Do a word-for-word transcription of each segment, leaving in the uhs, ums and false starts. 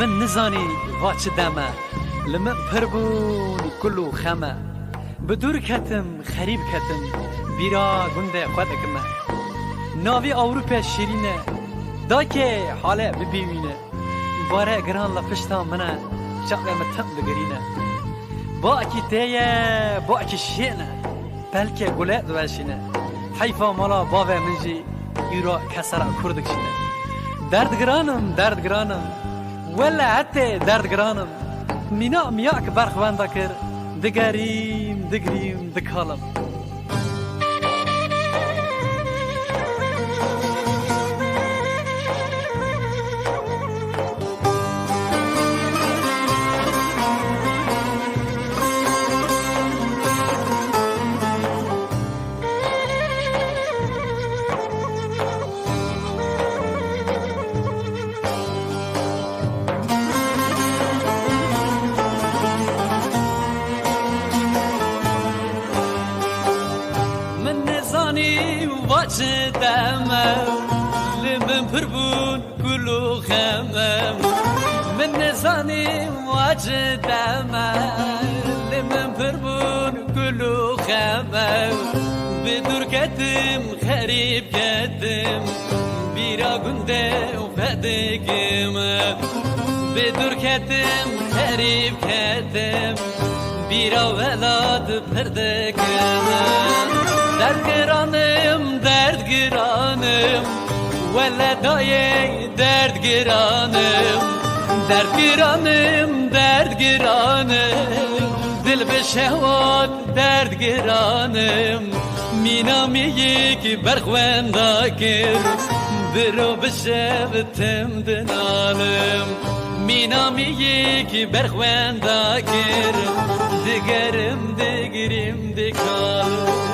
Min nizanî va çi dem e, li min pir bûn kul û xem e. Bi dûr ketim, xerîb ketim, bîra gundê xwe dikime. Navî Ewrope şîrîn e, dakê hale bibîwîne. Bare giran li pişta min e, çavê min tim digirîne. Bakî tê ye, bakî şên e, pelkê gulê diweşîne. Heyfa mala bavê min jî îro kesera kur dikişîne. Derd giran im, derd giran im, wele hetê derd giran im. Mîna miyak berx wenda kir, digerîm, digrîm, dikalim. Min nizanî va çi dem e, li min pir bûn kul û xem e. Min nizanî va çi dem e, li min pir bûn kul û xem e. Bi dûr ketim, xerîb ketim, bîra gundê xwe dikim. Bi dûr ketim, xerîb ketim, bîra welat pir dikim. Derd giran im, derd giran im, wele dayê derd giran im. Derd giran im, derd giran im, dil bi şehwat derd giran im. Mîna mîyik berxwenda kir, bi ro bi şev tim dinalim. Mîna mîyik berxwenda kir, digerim, digrîm, dikalim.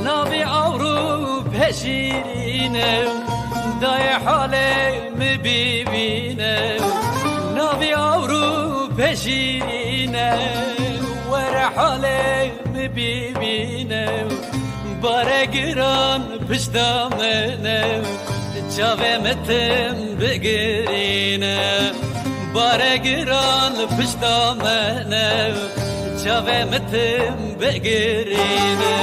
Navê Ewrope şîrîn e, dayê halê min bibîne. Navê Ewrope şîrîn e, were halê min bibîne. Bare giran pişta min e, çavê min tim bigirîne. Bare giran pişta min e, çavê min tim bigirîne.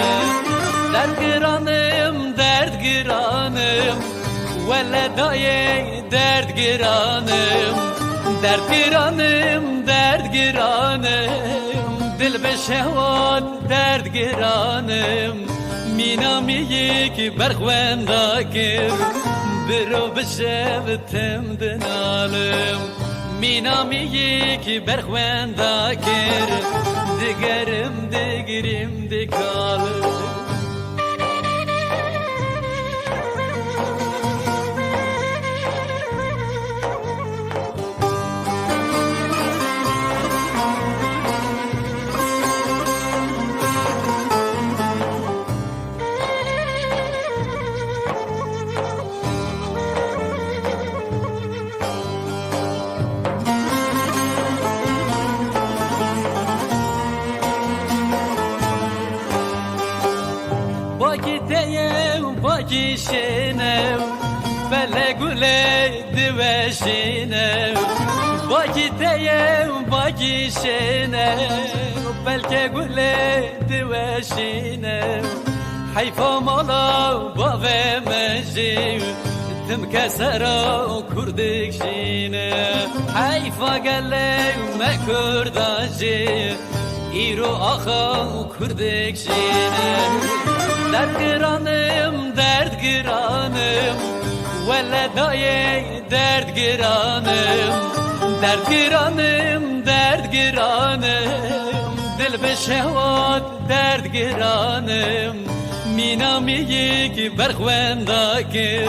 Derd giran im, derd giran im, wele dayê derd giran im. Derd giran im, derd giran im, dil bi şehwat derd giran im. Mîna mîyik berxwenda kir, bi ro bi şev tim dinalim. Mîna mîyik berxwenda kir, digerim, digrîm, dikalim. Bakî tê ye û bakî şên e, pele gulê diweşîne. Bakî tê ye û bakî şên e, pelkê gulê diweşîne. Heyfa mala bavê min jî, tim kesera kur dikşîne. Heyfa gelê me kurda jî, îro axa û kur dikşîne. Derd giran im, derd giran im, wele dayê derd giran im. Derd giran im, derd giran im, dil bi şehwat derd giran im. Mîna mîyik berxwenda kir,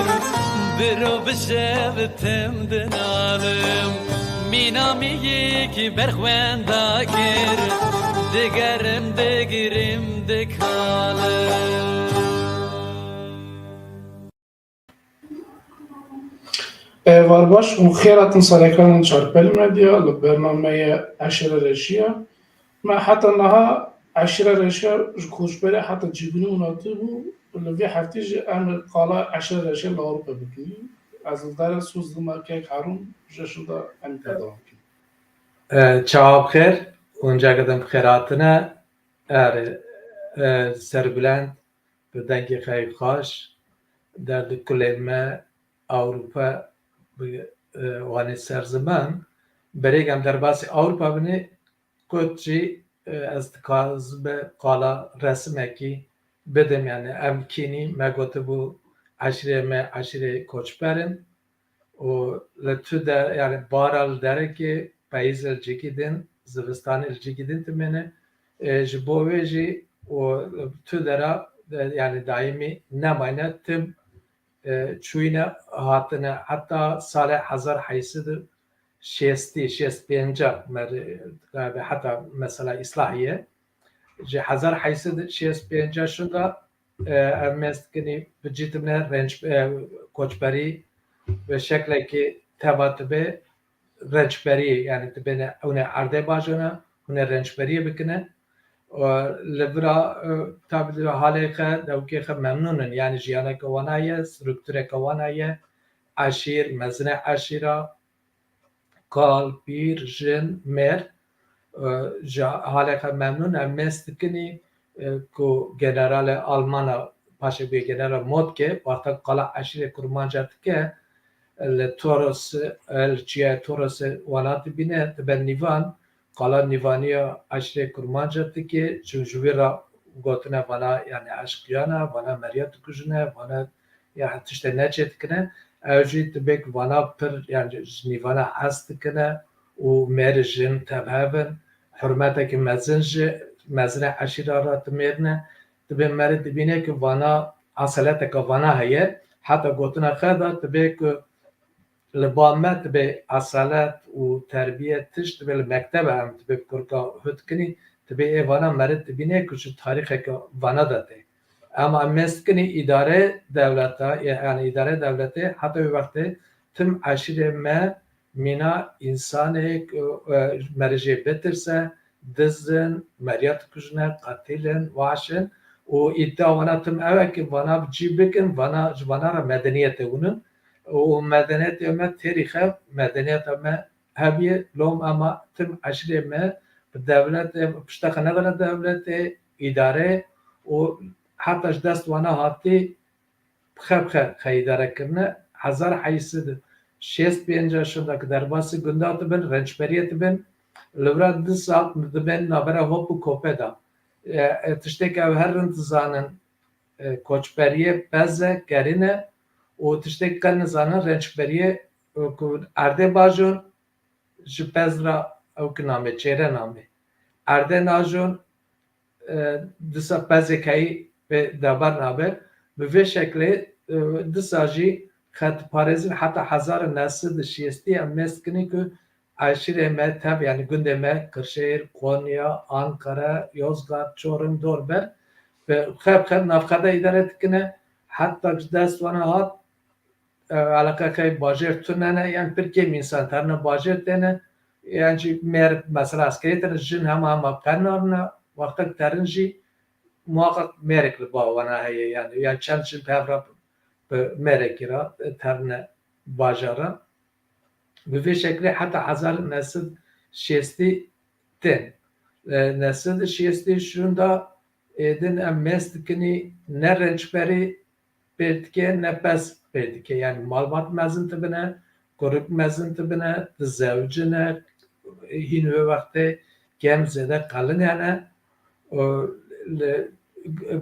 biro bi şev tim dinalim. Mîna mîyik berxwenda kir, digerim digirim dikalim. Êvar baş û xêr hatin ser ekranên Çarpel Medya li bernameya Eşîra Reşiya. Me heta niha Eşîra Reşiya ji koçberê heta cîbûnê û hatibû, li vê heftê jî em qala Eşîra Reşiya li Ewropa bikin. Ez li dare soz dima kek Harûn, ji şinda em pê dewam bikin. E, çawa bixêr, onca gedem bixêr hatine. Er, e, serbilend, bi dengê xeyr xweş, derdikulên me, Ewropa, bi, e, wanê ser ziman. Berêk em derbasî Ewropa binê, kot jî, e, ez dikazim qala resimekî bidim, yani em kînî me gotibû eşîrê me, eşîrê koçber in. û li tu de, yani, bara li derekê peyîz li cîkî din, zivistanê li cîkî din dimêne. E, ji bo wê jî û tu dera, e, yani, daîmî nemayne, tim, e, çûyne hatine. Heta salê hezar heyşt sed û şêstî, şêst pênca, mer-, heta mesela Îslahiye. Ji hezar heyşt sed û şêst pênca şûnda e, em mêz dikinî bi cî dimne renc, e, koçberî bi şeklekî teva dibe rençberî, yani dibêne, hûn ê erdê bajone, hûn ê rençberiyê bikine. E, li vira, e, tabî di halê xwe, dewkê xwe memnûn in, yani jiyaneke wana ye, struktureke wana ye, eşîr, mezine eşîra, kal, pîr, jin, mêr, e, ji halê xwe memnûn e, mêz dikinî, e, ku generalê Almana, paşê bûye general Moltke, wexta qala eşîrê kurmanca dike, e, li Toros, e, li çiyayê Torosê wana dibîne, dibe nîvan, qala nîvaniya eşîrê kurmanca dike, çi ji wî re gotine vana, yani eşqiyan e, vana meriya dikujine, vana ya tiştê neçê dikine, ew jî dibêk vana pir, yani ji nîvana hez dikine û mêr jin tevhev in, hurmetekî mezin ji mezinê eşîra re dimêrine. Dibê merê dibîne ku vana, eseleteke vana heye, heta gotina xwe de dibê ku li ba me dibê eselet û terbiye tişt dibê li mektebe em dibê kurka hû dikinî, dibê ê vana merê dibîne ku ji tarîxeke vana de tê. Ema em mêz dikinî îdare dewleta, yani îdare dewletê heta wê wextê tim eşîrê me mîna însanê, e, merê jê bitirse, diz in, meriya dikujine, qetîl in, weş in û îddia wana tim ew e ki vana bi cî bikin, vana ji vana re medeniyetê hûn in û medeniyetê me têrîxe medeniyeta me hebiye, lom ema tim eşîrê me bi dewletê, pişta xwe nedane dewletê, îdare û heta ji dest wana hatî bi xwe bi xwe xwe îdare kirine. Hezar heyşt sed şêst pênc şûnda ki derbasî gunda dibin, rençberiyê dibin, li vira du sal dibin navbera hop û kopê de. E, e, tiştê ki ew her rind dizanin, e, koçberiyê pez e, kerîn e û tiştê ki qel nizanin rençberiyê, e, ku erdê bajon, ji pez re ew ki name, çêre name. Erdê najon, e, disa pezê keyî pê debar nabe. Bi vê şeklê, e, disa jî xet parêzin heta hezar û neh sed û şêstî em mêz dikinî ku eşîrê me tev, yani gundê me Kırşehir, Konya, Ankara, Yozgat, Çorum, Dorber, bi xev xev navxwe de îdare dikine. Heta ji dest wana hat, e, eleqe xey bajêr tune ne, yan pir kêm însan terine bajêr têne, yan jî mêr mesela eskerê têne, jin hema hema qe narine, wextek terin jî muhaqqeq mêrek li ba wana heye, yani, yan çend jin bi hev re bi mêrekî re terine bajara. Bi vê şeklê heta hezar neh sed şêstî tên. E, neh sed şêstî şûnda êdin em mêz dikinî ne rençberî pê dike, ne pez pê dike. Yani malbat mezin dibine, kurik mezin dibine, dizewicine, hîn wê wextê kêm zêde qelin hene. Û li,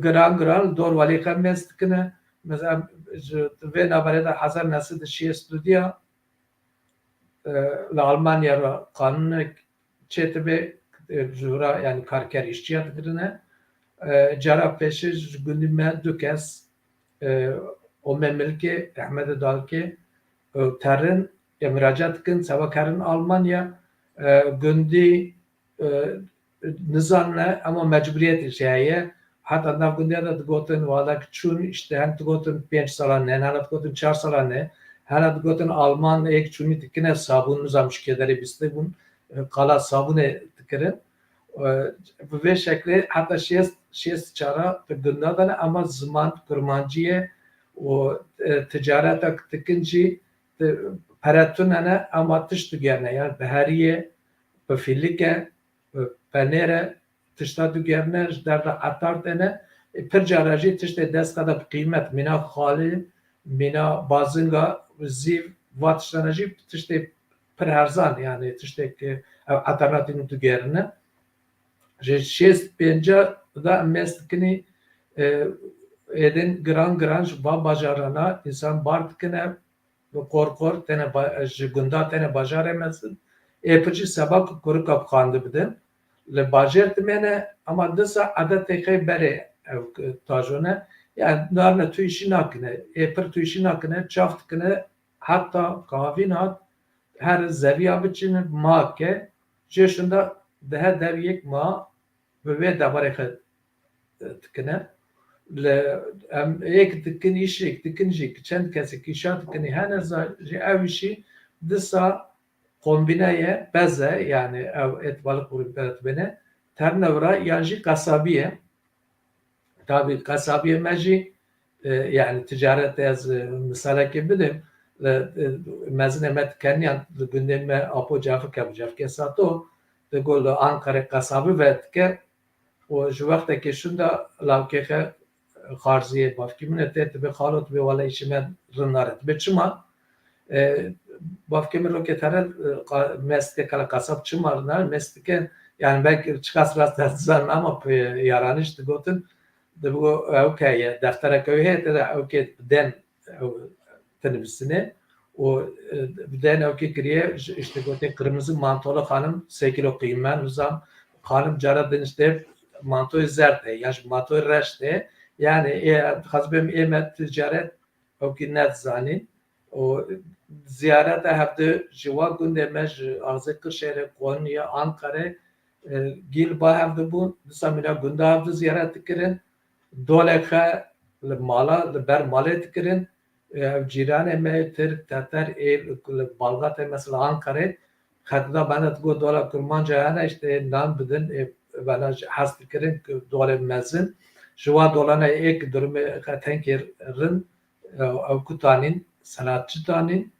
giran giran li dor welî xwe mêz dikine. Mesela ji vê navberê de hezar neh sed û şêst û duya, e, li Almanya re qanûnek çêdibe, e, ji wira, yani, karker îşçiya digirine. E, cara pêşî ji gundî me du kes, e, Ome Milkê, Ehmedê Dalkê, e, terin, ya miracat dikin, seba kerin Almanya, e, gundî, e, nizanine, ama mecburiyetê jî heye. Heta nav gundiya de digotin, wala ki çûn, işte, hen digotin pênc salan ne, hena digotin çar salan ne, hena digotin Alman êk çûnî dikine sabûn, nizam ji kê derê bîstibûn, e, qala sabûnê dikirin. E, bi vê şeklê heta şêst, şêst çara di gunda de ne, ama ziman kurmancî ye û, e, ticareta dikin jî di, pere tune ne, ama tişt digerine, yani bi heriyê, bi fîlike, bi penêre tişta digerine, ji derda etar têne. E, pir cara jî tiştê dest xwe de bi qîmet, mîna xalî, mîna bazinga, zîv, va tiştane jî tiştê pir herzan, yani tiştê ki ev eterna tînin digerine. Ji şêst pênca de em mêz dikinî, e, êdin giran giran ji va bajarana însan bar dikine, bi qor qor têne ba-, ji gunda têne bajarê mezin. Ê pir jî seba ku kurika bi xandi bidin. Li bajêr dimêne, ama disa edetê xê berê ew tajone. Yani narine tu îşî nakine. Ê pir tu îşî nakine, çav dikine, heta kahavîn hat, her zeviya biçînin, ma ke, jê şinda dihe dev yek ma bi vê devarê xwe, e, dikine. Li, em êk dikin îşek, dikin jî, çend kesek îşa dikinî, hene za-, jî ew îşî disa kombîne ye, bez e, yani ew êt balık vurup beretibêne, ternewra yan jî qesabî ye. Tabî qesabiyê me jî, e, yani ticaret ez, e, misalekê bidim, e, e, mezinê me dikeniyan, li gundê me Apo Cafik hebû, Cafikê Sato, digot li Ankarê qesabî vedike û ji wextekê şûnda lawkê xe xarziyê bavkî min e, tê dibe xalo, dibe wele îşê me rind nare. Dibe çima? E, bavkê min rokê tere, e, qa-, mestike kele qasab çima nare, mestike, yani belki çiqas rast ez dizanim ama bi yaranîş digotin, digo ew ke ye, deftereke wê heye, tê de ew kê bi den ew tinivîsine û, e, bi den ew kê kiriye, ji, işte gotê qirmizî mantolu xanim sê kîlo qîme, nizam xanim cara din işte mantoyê zerd e, ya ji mantoyê reş de, yani ê, dixwazim bêm ê me ticaret ew kî nedizanîn. Û ziyareta hevdi ji wa gundê me ji axzê Qirşêrê, Konya, Ankarê, e, gîl ba hevdi bûn. Disa mîna gunda hevdi ziyaret dikirin. Dolê xe li mala, li ber malê dikirin. E, ev cîranê me Tirk, Teter, ê li Balgatê mesela Ankarê, xetida bende digot dola Kurmanca hene, işte nan bidin, e, bena hez dikirin, dolê mezin. Ji wa dolane êk durumê xe tenkê rind, ew, ew ku tanîn, senatçi tanîn,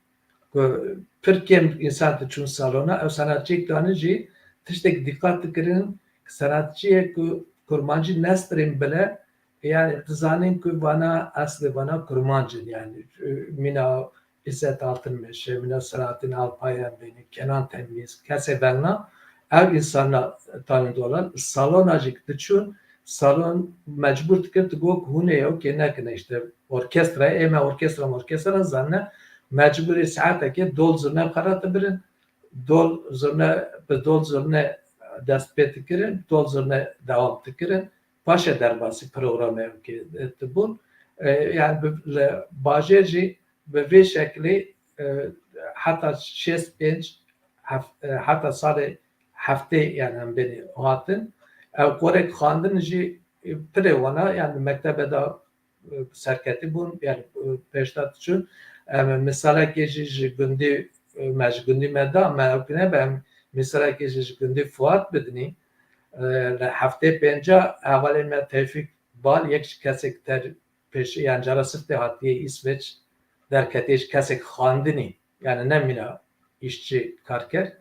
ku pir kêm însan diçûn salona, ew senatçiyek tanîn jî tiştek dîqat dikirin, senatçiyek ku kurmancî nestirên bile, yani dizanin ku vana eslê vana kurmanc in, yani, e, mîna Îzzet Altınmeşe, mîna Selahattin Alpay'e bênî, Kenan Temiz, kesê vengna, ev însana tanîn dolan, salona jî diçûn, salon mecbûr dikir, digot ku hûn ê ew kê nekine, işte orkestra, ê me orkestra, orkestra zanine, mecbûrî saetekê dol zirne xwe re dibirin, dol zirne, bi dol zirne dest pê dikirin, dol zirne dewam dikirin, paşê derbasî programê ew kê dibûn. E, yani bi, li bajêr jî bi vê şeklî, e, heta şêst pênc, hef-, e, heta salê heftê, yani em bênî hatin. Ew qorek xwendin jî, e, pirê wana, yani mektebe de, e, serketî bûn, yani, e, pêşta diçûn. Em misalekê jî ji gundî, e, me ji gundî me da, me ew kine be, em misalekê jî ji gundî Fuat bidinî. E, li heftê pênca hevalê me Tevfîk Bal, yek ji kesek ter pêşî, yan cara siftê hatiye Îsveç, derketiye ji kesek xwendinî, yani ne mîna îşçi karker.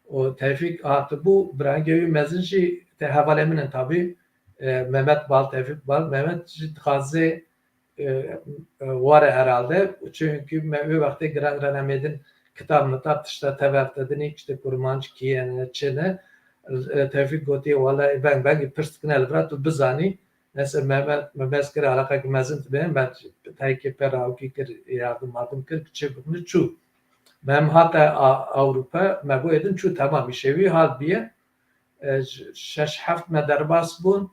Û Tevfîk hatibû, birangê wî mezin jî te hevalê min in tabî, e, Mehmet Bal, Tevfîk Bal. Mehmet jî dixwaze, e, e, were herhalde. Çünkü me wê wextê giran giran em êdin kitab mitab tişta tev ev te dinî, işte kurmanc kî ye ne, çi ne. E, Tevfîk gotiye, wala veng vengî pirs dikine li vir tu bizanî. Neyse, me, me, me behs kir, eleqek mezin dibe, me tayê kê pê re ewkî kir, yardim mardim kir, çê bû min çû. Me em hate A-, Ewropa, me bû êdin çû, temam, îşê wî hal biye. E, ş-, şeş heft me derbas bûn.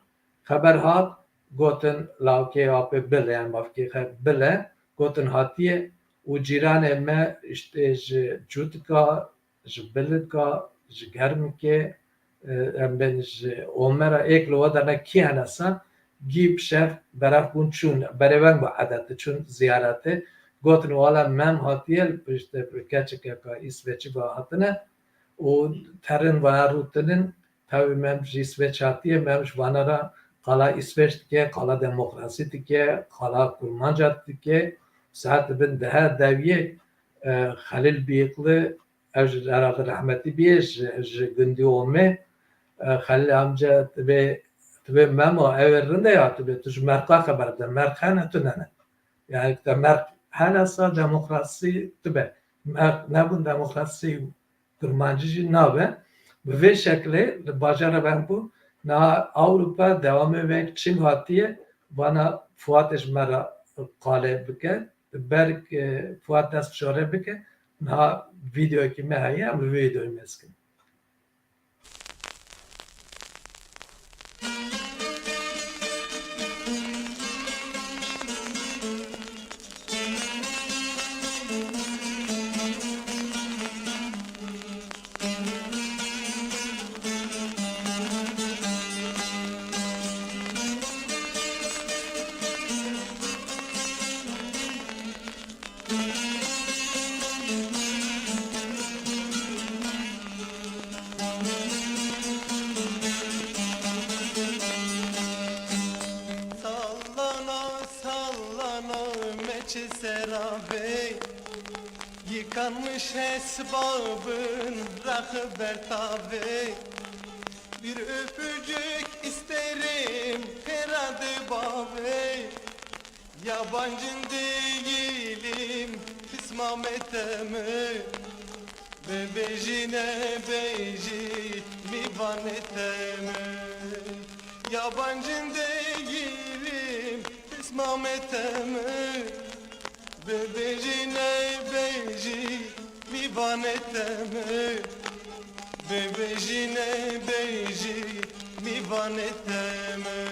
Xeber hat, gotin lawkê apê Bil e, yan bavkê xe Bil e, gotin hatiye û cîranê me işte ji Cutika, ji Bilika, ji Germikê, e, em bên ji Omera, êk li we de ne kî hene sa, gî bi şev berev bûn çûn, berêveng bû edet diçûn ziyaretê. Gotin wala Mem hatiye, işte keçikeka Îsveçî ve hatine û terin vana rûtinin, tevî Mem ji Îsveç hatiye, Mem ji vana re qala Îsveç dike, qala demokrasî dike, qala kurmanca dike, saet dibin dehe dewiyê, e, Xelîl Bîyikli, ev ji herhalde rehmetî bîye, ji, ji gundî Omê, e, Xelîl amca dibê, dibê Memo, ew ê rind e ya, dibê tu ji merqa xeber bide, merq hene tu nene. Yani te merq hene sa demokrasî dibe. Merq nebûn demokrasî kurmancî jî nabe. Bi vê şeklê li bajara Vengbû niha Ewropa dewamê wek çing hatiye, vana Fuatê ji me re qalê bike. Ber, e, Fuat dest bi şorê bike. Niha vîdeoyekî me heye, em li vê vîdeoyê mêz kin. Sallana, sallana, meçi serabey. Yıkanmış esbabın rakı bertavi. Bir öpücük isterim herhalde babi. Yabancın değilim, pismam eteme. Bebejine bejî, mîvan eteme. Yabancın değilim, pismam eteme. Bebejine bejî, mîvan eteme. Bebejine bejî, mîvan eteme.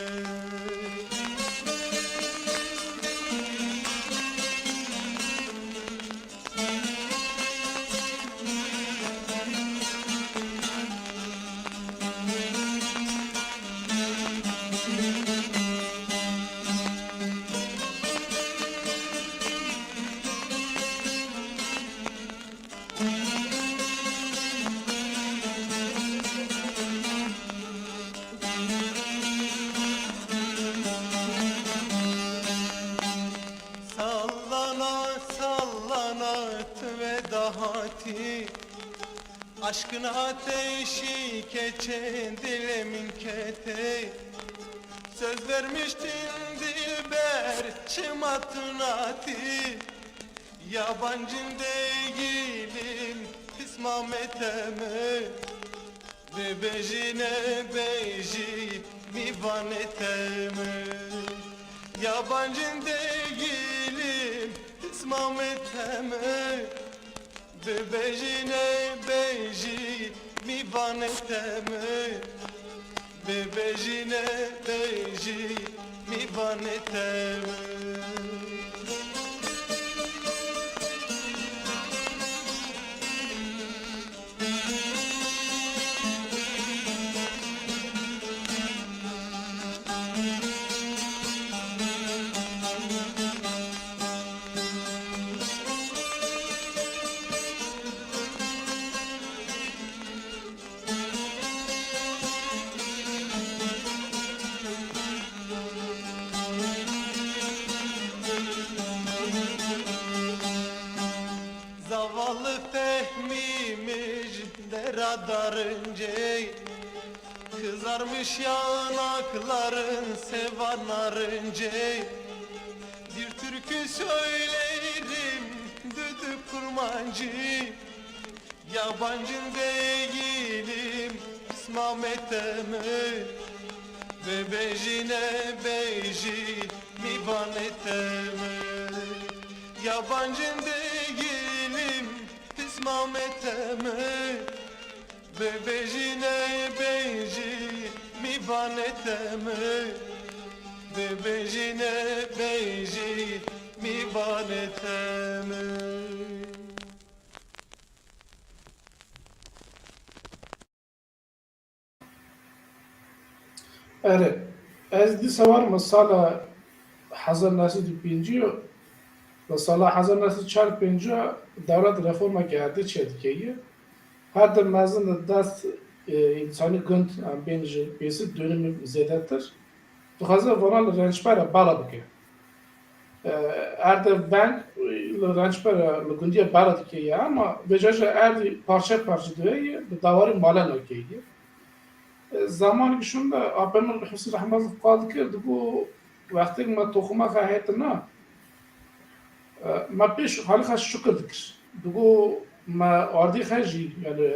Sallana, sallana, tu ve dahatî. Aşkın ateşi keçen dilemin kete. Söz vermiştin dilber, çima tu natî. Yabancın değilim, pismam eteme. Bebejine bejî, mîvan eteme. Yabancın değilim, pismam eteme. Bebejine bejî, mîvan eteme. Bebejine bejî, mîvan eteme. Zavallı Fehmi'miş dera darıncey, kızarmış yanakların seva narıncey. Bir türkü söylerim düdük kurmancı. Yabancın değilim, pismam eteme. Bebejine bejî, mîvan eteme. Yabancın değilim, pismam eteme. Bebejine bejî, mî Mîvanê te min, dibêjî nebêjî, mîvanê te min. Erê, ez dîsa warime sala hezar neh sed û pêncî, li sala hezar neh sed çar pêncî dewlet reformeke erdê çêdike ye. Her di mezin di dest, e, însanî gund, em bên ji pêsî dönümî zêdetir, dixwaze vana li rençbera bala bike. E, erdê veng, e, li rençbera, li gundiya bala dike ye, ama vêca jî erdî parçe parçe dibe ye, bi dawarî male nake ye. E, zamanekî şûnde apê min Husîn Rehmez qal dikir, digo wextêk me toxuma xwe hêtina, e, me pêş xalî xwe şikir dikir. Digo me ardî xwe jî, yani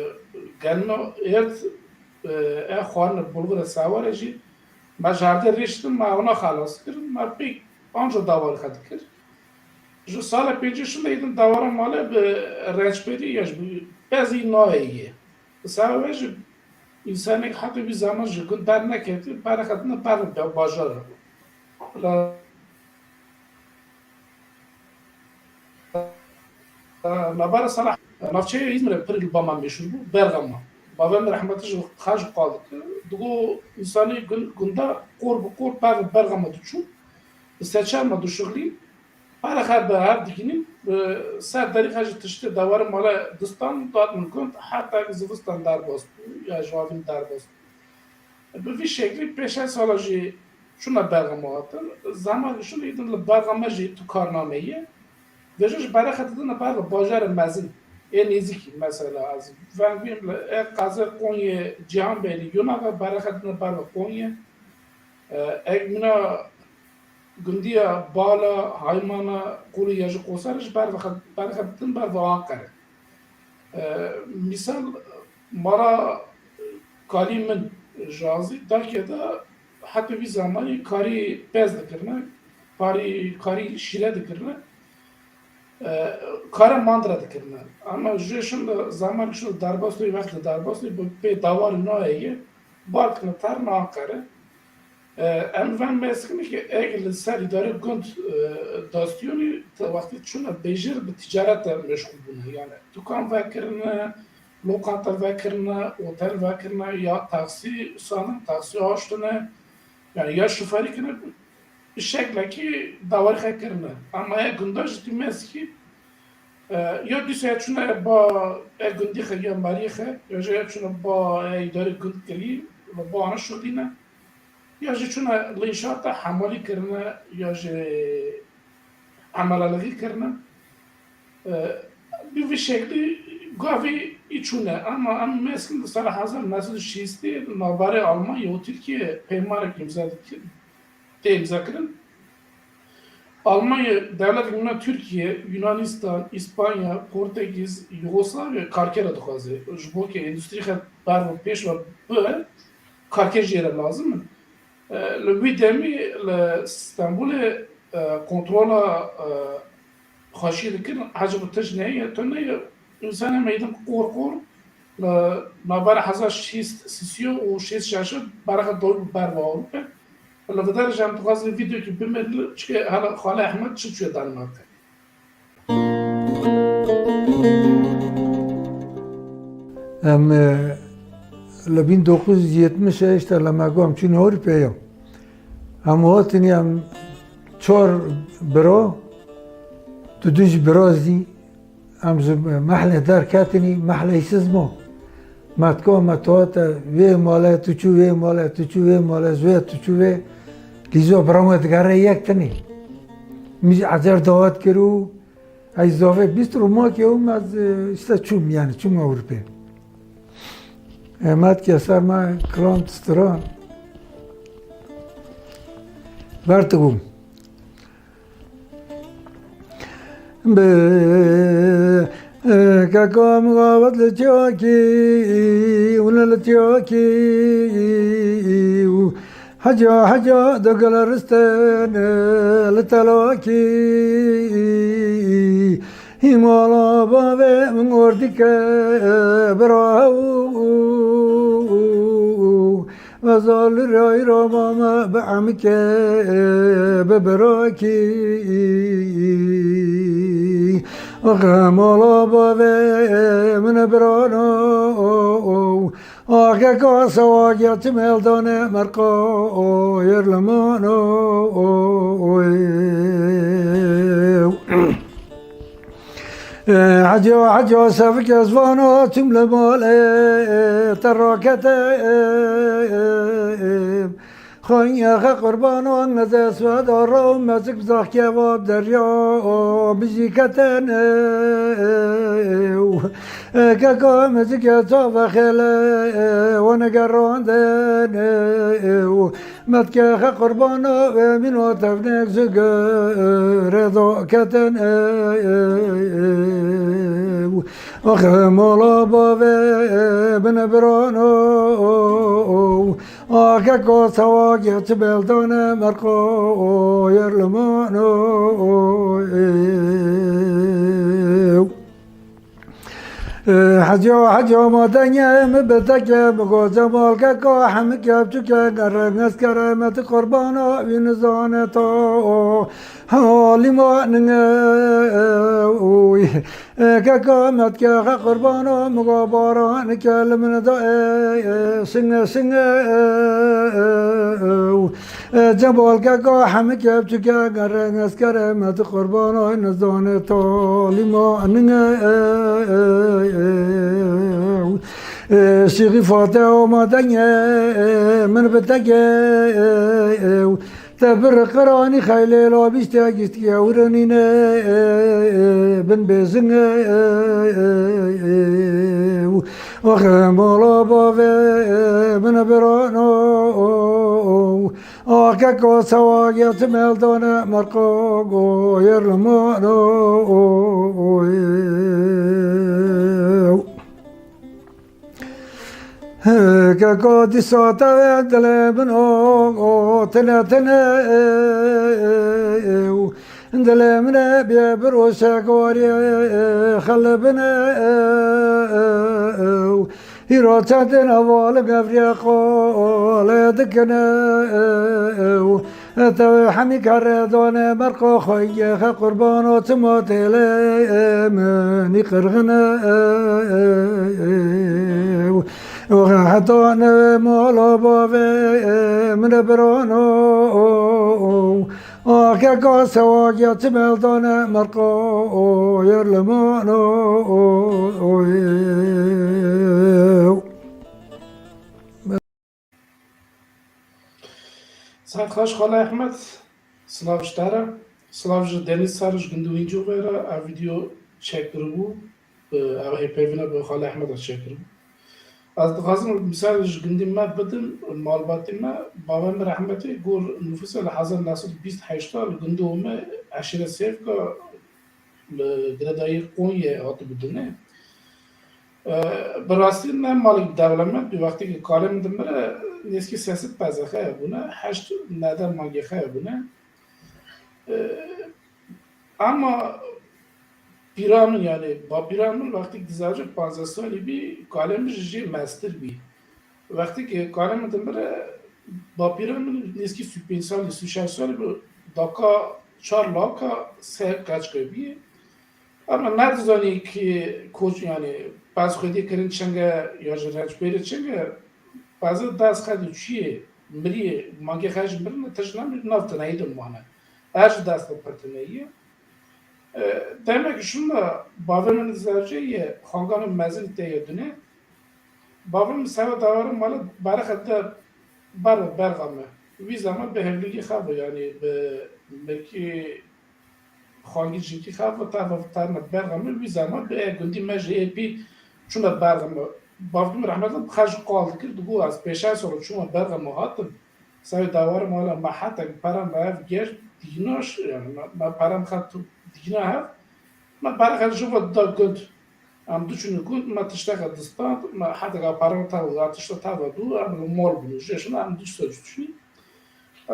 gelina êrd, e, e xwarine bulgure seware jî, me ji erdê rêştin, me ona xelas kirin, me pê anca dawarî xwe dikir. Ji sala pêncî şûnde êdin dawara male bi rençberî ya ji bi bezî nayê ye. Bi sebeba wê jî însanek heta vî zeman ji gund derneketî, berê xwe dine ber bi bajara. La, navbera sala, navçeya Îzmîrê pir li ba me meşhûr bû, Bergama. Bavê min rehmetî ji xwe jî qal dikir. Digo însanê gund, gunda qor bi qor ber bi Bergama diçûn. Bi seçer me dişixilîn. Pere xwe bi hev digihînin, bi ser derî xwe jî tiştê dewarê male distan, dad min gund, heta ku zivistan derbas bû, ya ji avîn derbas bû. Bi vî şeklî pêşe sala jî çûne Bergama hatin. Zeman şûn êdin li Bergama jî tu karname ye. Vêca ji berê xwe didine ber bi bajarê mezin. Ê nêzîkî, mesela, ez veng bîm li ê qezê Qonyê Cîhanbêlî yûna ve berê xwe didine ber bi Qonyê. E, ek mina gundiya Bala, Haymana, Qulî ya ji Qosarê ji ber ve xe-, ber xwe ditin ber ve Anqere. E, mîsal mala kalî min ji Azî Dakê de heta vî zemanî karî pez dikirine, karî, karî şîre dikirine. E, kare mandre dikirine. Ama jê şûnde zeman şûnde derbas dû, wextê derbas dû, bi pê dawarî nayê ye, bar dikirine terne Anqere. E, em van meskine ki eg li ser îdarê gund, e, dastiyonî te wextî çûne bêjir bi ticaret de meşgûl bûne. Yani dukan vekirine, lokanta vekirine, otel vekirine, ya taksî sanin, taksî haştine, yani ya şoferî kirine. Bi şeklekî dawarî xwe kirine. Ama ya gunda jî tu mezkî, e, ya dîsa ya çûne ba e gundî xwe ya meriyê xwe, ya jî ya çûne ba e îdarê gund kirî, ba ana şuxlîne, ya jî çûne li înşaata hemalî kirine, ya jî emelalixî kirine. E, bi vî şeklî gavî î çûne. Ama em mezkin di sala hezar neh sed û şêstî navberê Almanya û Tirkiye peymanek îmza dikir. Tê îmza kirin. Almanya, dewletek mîna Tirkiye, Yunanistan, Îspanya, Portekîz, Yugoslavya karkera dixwaze. Ji bo ke endûstrî xwe ber bi pêş ve bibe, karker jê re lazim in. E, li wî demî li Stenbolê, e, kontrola, e, xweşî dikin, hecî bi tişt neye, tu neye, însanê meydin qor qor, li navbera hezar şêst sîsî û şêst şeş berê xwe dawî bi ber bi Ewrope. Li vê derê jî em dixwazin vîdeokî bimênin, çike hela Xalê Ehmed çi çûye Danimarka. Em, e, li bin dokuz yüz yetmiş işte li me got em çûn Ewropeyê. Em hatin em çar bira, tu duj bira zî, em ji mehlê derketinî, mehlê siz ma. Me dika me tuhate vê male, tu çû vê male, tu çû vê male, ji wê tu çû vê. Lîzo bira me digere yek tinî. Min jî ecer dawet kir û ey zafê bîst romakê û me, e, işte çûm, yani çûm Ewropê. E, me dike ser me kilam stira. Bertibûm. Bi, e, keka mixabet li çiyakî, û ne li çiyakî, û heca, heca de gele ristene li telakî. Hîmala bavê min ordike bira ew. Mezal rayra mame bi emke bi birakî. Axe mala bavê min birano. Axe ka sewa ya çi meldane merqa yer limano. Hecî, hecî, sevik ez vana çim li malê te rakete. Xanya xe qurbanan meze sweda raw mezik zah kevab derya bizî ketene. Keka mezik ya çava xele wana gerandene. Metke xe qurbana ve mîna tevnek zigere da keten ew. Axe mala bavê bine birano. Axe ko sewa geç beldane merqo yer limano. Hecî, hecî, ma dengê min bi tekê min go Cemal keko hemike biçûke gere neskere me ti qurbana wî nizane to. Halî ma ninge uy. Keko me dike xe qurbana min go baran ke li min da singe singe. Cebal keka hemike biçûke gere neskere me ti qurbana nizane talîma ninge. Şîxî fate ama denge min bi tege. Te bir qeranî xeylê la bîste gîstiye urinîne bin bêzinge. Axe mala bavê min birano. Axe ko sewa geç meldane merqo go yer limano. Keko dîsa te ve dilê min o, o tine tine. Dilê min e bê bir o şekorê xelibine. Hîro çendin hevalim evriye qole dikine. Te hemî kare dane merqo xwe ye xe qurbano çima têlê minî qirxine. Heta ne mala bavê min birano. Akeka sewa geç meldane merqo yer limano. Saet xweş Xala Ehmed. Silav ji te re. Silav ji Denîz Sar ji gundî Wîncûxê re. Ev vîdeo çêkiribû. Ev hêpeyvîna bi Xala Ehmed re çêkiribû. Ez dixwazim misal ji gundî me bidim, malbatî me, bavê min rehmetî gor nifûsê li hezar neh sed û bîst heşta li gundî Ome eşîret Sêvka li girêdayî Qonyê hatibû dinê. E, bi rastî ne malek dewlemend bû, wextê ku kalê min dimire nêzîkî sê sed pezê xeya bûne, heşt neh mangê xeya bûne. E, ama pîra min, yani bapîra min wextê ku dizajê panzdeh salî bî, kalê min ji jê mestir bî. Wextê ku kalê min dimire, bapîra min nêzîkî sî û pênc salî, sî û şeş salî bû, daka çar laka sê qeçke bî. Ama nedizanî ki koç, yani pez xwedî kirin çinge ya ji rençberê çinge, pezê dest xed û çiyê, miriyê, mangê xwe ji mirin tişt nemî nav tineyî de mane. Her ji dest de pir tineyî ye. E, demek şunda bavê min zercê ye, xangan û mezin tê ye dinê. Bavê min sere dawara mala berxe de ber, berxa me. Wî zeman bi hevlîgî xevo, yani bi mirkî xangî jinkî xevo, teva terne berxa me. Wî zeman bi e gundî me ji ê pî çûme berxa me. Bavê min rehmetli bi xwe ji qal dikir, digot ez pêşay sor çûme berxa me hatim. Sere dawara mala me hetek pera me hev gert dîna, yani me, me pera me xet dîna hev. Me berxa ji xwe da gund. Em diçûne gund, me tişteke distand, me heteka pere me teva, ya tişta teva dû, em li mal bûne. Jê şina em diçû ser diçûne.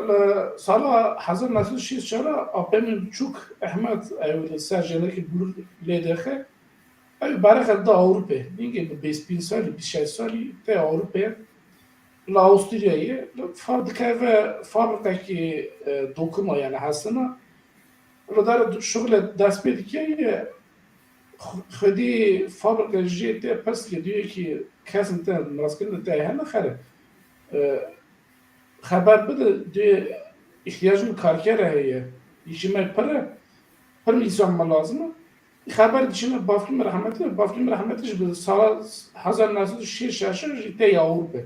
Li sala hezar neh sed û şêst çar apê min biçûk Ehmed, ew li ser jênekî bûr lê derxe. Ew berxe da Ewropê. Nîngê bi bîst pênc salî, bîst şeş salî tê Ewropê. li Awisturyayê, li fa-, dikeve fabrikekî, e, dokuma, yani hesina. Li dar şixulê dest pê dike ye, xwe-, xwedî fabrika jê tê pirs ke duyê kî kesin te naskirin te hene xere. E, xeber bide, duyê ihtiyacın karkere heye. Îşî me pir e. Pir mîsan me lazim e. Xeber dişine bavkî min rehmetî, bavkî min rehmetî ji bi sala hezar neh sed û şêst şeş jî tê Ewropê.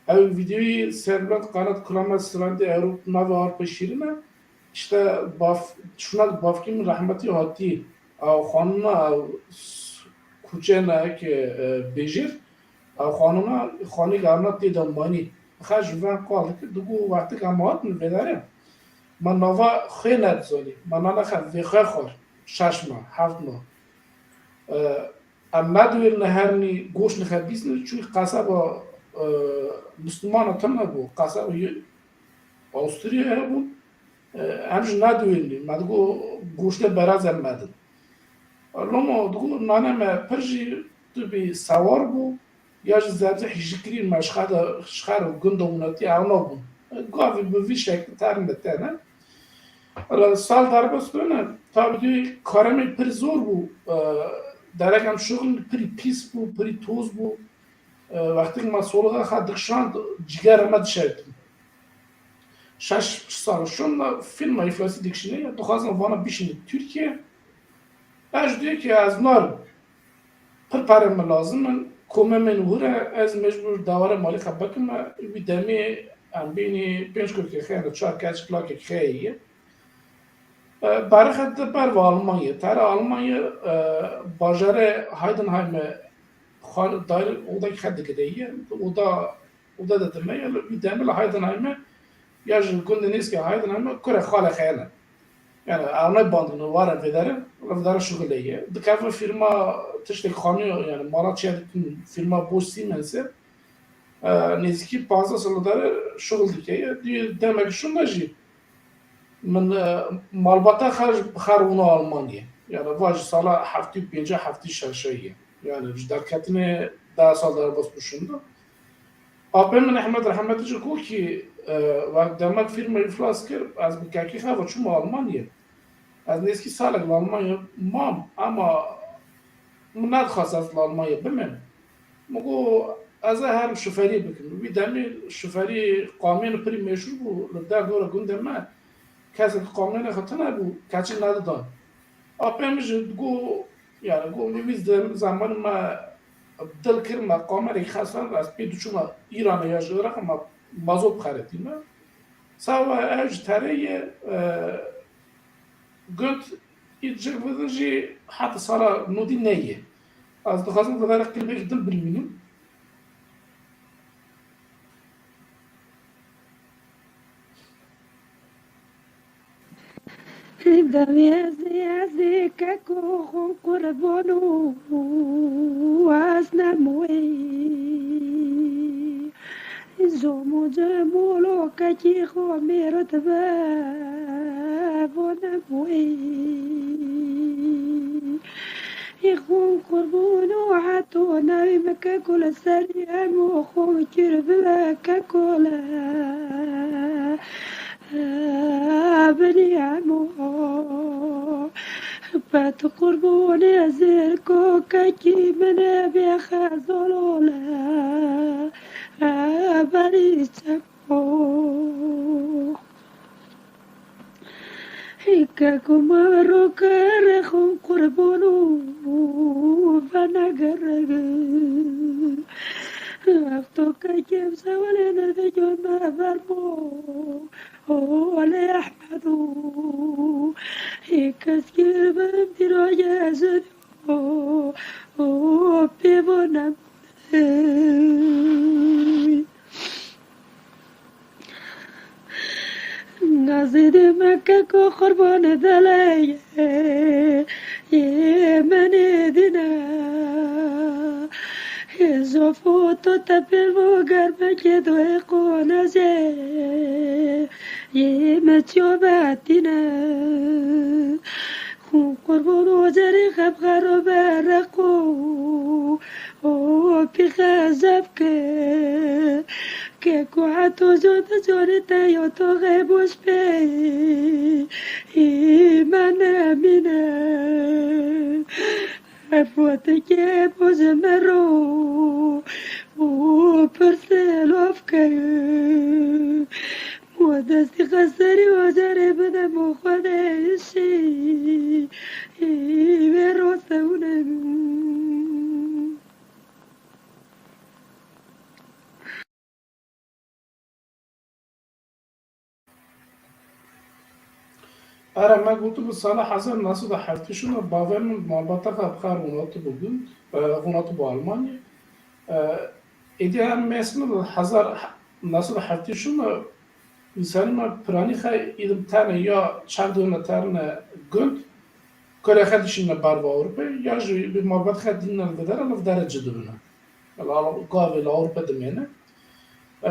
Ew vîdeoyî Serbent Kanat Kulamet Sirandî Ewrop navê Ewropê şîrin e. İşte bav-, şuna bavkî min rehmetî hatî. Ew xanima ew s-, kuçe ne ke, e, bêjir. Ew xanima xanî garna tê de manî. Xer ji ven qal dikir, digo wextik em hatin vêdere. Me nava xwê nedizanî. Me nana xwe vê xwe xwar. Şeş ma, heft ma. E, em nediwêrine hernî goş nixebîsne, çunkî qeseba, e, Müslümana tune bû. Qeseba Ye-, Awisturyayê hebû. E, em ji nediwêrî. Me digo goştê beraz em medin. Loma digo nane me pir jî tu bî sewar bû. Ya ji zebzî hîjî kirîn me ji xer de, ji xer û gund û winetî ewna bûn. Gavî bi vî şeklî terin bi te ne. Ela sal derbas bûne, tabî dû karemê pir zor bû. E, derek em şixulin pirî pîs bû, pirî toz bû. E, wextêk me solixa xwe dikişand, cîgera me dişewitî. Şeş sal şûn me fîlma îflasî dikişîne, ya dixwazin vana bişîne Tirkiye. Ez dû ki ez narim. Pir perê min lazim in, komê min hûr e, ez mecbûr dewara malê xwe bikim. Wî demê em bînî pênc kurkê xeyne, çar keçik lakek xeyê ye. E, berixe di ber ve Almanya, tere Almanya, e, bajarê Heidenheim'e xal-, daire odek xwe digire ye. Oda, oda de dime ye, wî demê li Heidenheim'e ya ji gundê nêzîkê Heidenheim'e kurê xalê xeyne. Yani ew ne bandine, ware vêdere, li vêdere şixulê ye. Dikeve fîrma tiştek xanî, yani mala çiya dikin fîrma Bosch Siemens'e, e, nêzîkî panzdeh sal li dere şixul dike ye. Duyê demek şûnde jî min, e, malbata xer, xer wina Almanyê. Yani va ji sala heftî û pênc heftî şeş ye. Yani ji derketinê deh sal derbas bû şûnde. Apê min Ehmed rehmetî ji ku kî, e, wek demek fîrma îflas kir, ez bi kekî xwe ve çûm Almanyê. Ez nêzîkî salek li Almanyê mam, ama min nedixwest ez li Almanyê bimêm. Min got, ez ê herim şoferî bikim. Wî demê şoferî kamyonê pirî meşhûr bû, li derdora gundê me. Kesek kamyonê xwe tune bû, keçik nedidan. Apê min jî digot, yani, got, min wî zem-, zemanî me dil kir, me kamerek xesan, ez pê diçûma Îranê ya ji Iraqê me mazot bixeretîme. Sawa ev ji terê ye, e, gund î cik bidin jî heta sala nodî neyê. Ez dixwazim vêdere klîpek din bilmînim. Demê ez ê, ez ê keko xwe qurban û ez nemoyî. Zomo cemolo kekî xwe mêr dibe, vo nemoyî. Ê xwin qurban û heto navê me keko li serî hemo xwe kir bibe keko li binî hemo. Pet qurbanê zirko kekî min ê bê xezalo li berî çeko. Hîke ku me rokere xwe qurban û venegerege. Ev to kekê em sewalê nedico me vermo. Olê Ehmed û hîke ez kir bim dîroye zin û pêvo nem. Nazî dê me keko qurbanê deleye, yê menê dîne. Hê zofo to tepêvo germekê doyê qonezê, yê me çiyo betîne. Xûn qurban ocerê xebxero bereqo, o pîxe zevke, ke Ku heto jana canê te ya taxê boş be, î me nemîne. Ev watekê bo ji me ro û pirsê laf ke. Û destî xeserî ocarê bide bo xwe de işî. Î vê rastewne. Ara me gotibû sala hezar neh sed û heftê şûna baver min malbata xwe bi xwe rûnatibû gund, e, rûnatibû Almanya. E, êdî em mêsine li hezar neh sed û heftê şûna însanî me piranî xwe îdim tene ya çav dibine terne gund, kolê xwe dişîne ber bi Ewropê, ya jî bi malbat xwe dînine li videre, li videre ci dibine. Li Al-, gavê li Ewropa dimêne. E,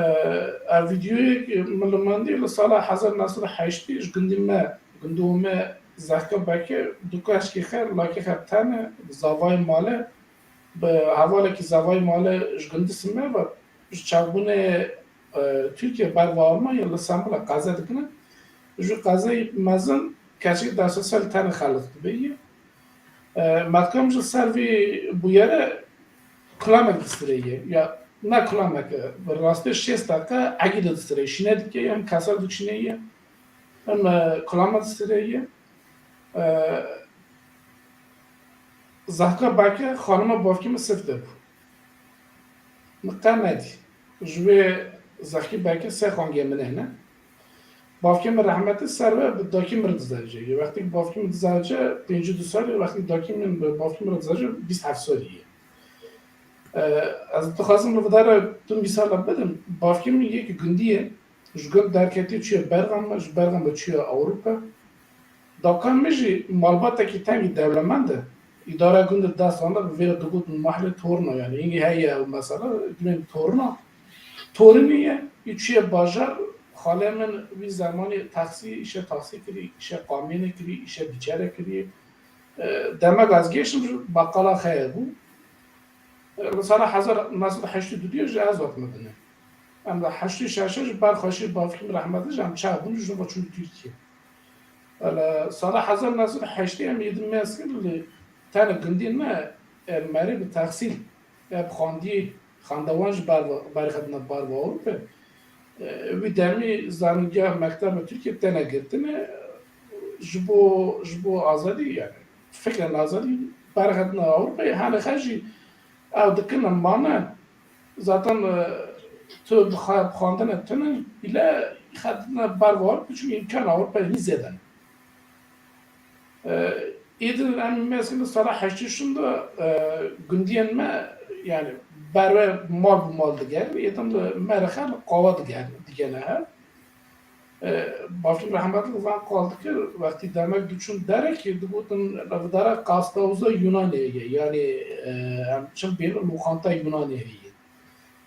ev vîdeoyek min li mendî li sala hezar neh sed û heştê ji gundî me, gundî me Zehka Beke, du keşkê xwe, lakê xwe tene, bi zavayê male, bi hevalekî zavayê male ji gundî sime ve ji çavbûnê, e, Tirkiye ber ve Almanya li Stenbolê qeze dikine. Ji qezeyê mezin keçik deh sed sal tene xeliq dibe ye. E, Metkam ji ser vî bûyere kulamek distireye. Ya ne kulamek, e, bi rastî şêst deqe egî de distireye. Şîne dike, em kesa dikşîne ye. Em, e, kulame distireye. E, Zehka Beke xanima bavkê min sif de bû. Min qe nedî. Ji wê Zehkî Beke sê xangê min hene. Bavkê min rehmetî ser ve bi dakî min re dizewce. Wextî bavkê min dizewce pêncî du salî, wextî dakî min bi bavkê min re dizewce bîst heft salî ye. E, ez dixwazim li vidara tu mîsala bidim. Bavkê min yek gundî ye. Ji gund derketî çûye Bergama, ji Bergama çûye Ewropa. Dawka min jî malbatekî tengî dewlemend e. Îdara gundê dest dane, bi vê re digotin mahlê torna, yanî hingî heye ew mesela, gulên torna. Torinî ye, î çûye bajar, xalê min wî zemanî taksî, îşe taksî kirî, îşe qamênê kirî, îşe dîçere kirî. E, demek ez gêştim ji beqala xeye bû. E, li sala hezar neh sed û heştê û du jî ez hatime dinê. Em li heştê û şeş ji ber xweşî bavkî min rehmetî jî em çav bûn, ji bo çûn Tirkiye. Li sala hezar neh sed û heştê em êdî mêz kir li tenê gundî ne, e, merî bi tehsîl, e, bi xwendî, xwendevan ji ber, berxedine ber ve Ewropa. E, wî demî zanîngeha mekteba Tirkiye têne girtine, ji bo, ji bo azadî, yani, fikrên azadî berxedine Ewropayê, hene xwe jî ew dikine mane. Zaten, e, tu bi xwe-, bi xwendine tune, bile xedine ber Ewropayê, çimkî îmkan Ewropayê hîn zêde ne. E, Êdî em mêzin li sala heştê şûn de, e, gundiyên me, yani, berwe mal bi mal digerin, êdî li me re xwe li qawa digerin, digene hev. E, Bavkî rehmetlik van qal dikir, wextî demek diçûn derekê digotin, li vidara qastawza Yunanê ye, yani, e, em çim bêne loqanta Yunanê heye.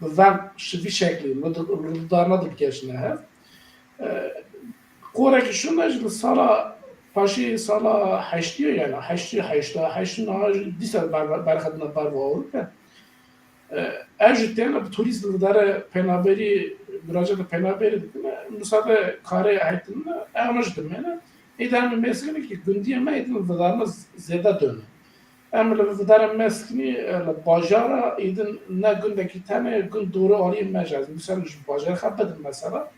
Bi van, ji vî şeklî, li di-, li darna dibikeşine hev. E, Qorekî şûn de jî li sala, paşê sala heştî, yani heştî, heşta, heştî niha jî dîsa ber-, berxedine ber ve Ewropa. E, ev jî têne bi turîst li dere penaberî, muracat li penaberî dikine, musade karê heytin, ew ne jî dimêne. Êdî em mêzin ki gundiyê me êdî li vidarna z-, zêde done. Em li vidarê mêzin, e, li bajara êdî ne gundekî tene, gund dore aliyê me jî. Ez misal ji bajarê xwe bidim mesela.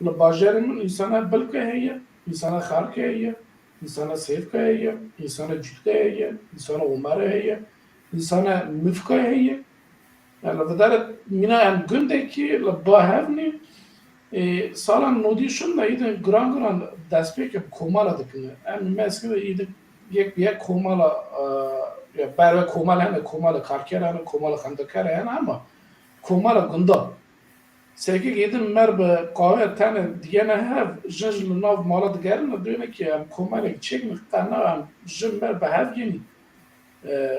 Li bajarê min însana Bilke heye, însana Xalke heye, însana Sêvke heye, însana Cûdke heye, însana Omere heye, însana Mifke heye. Yani li vidare mîna em gundekî li ba hev nî, e, sala nodî şûn de îdin giran giran destpêkê bi komala dikine. Em mêzin îdin yek bi yek komala, e, ya berve komala hene, komala karker hene, komala xwendekar hene ama komala gunda. Serkê êdin mer bi qawê tene digene hev, jin ji li nav mala digerine, duyne ki em komelek çêkin, qe na em jin mer bi hev yênî, e,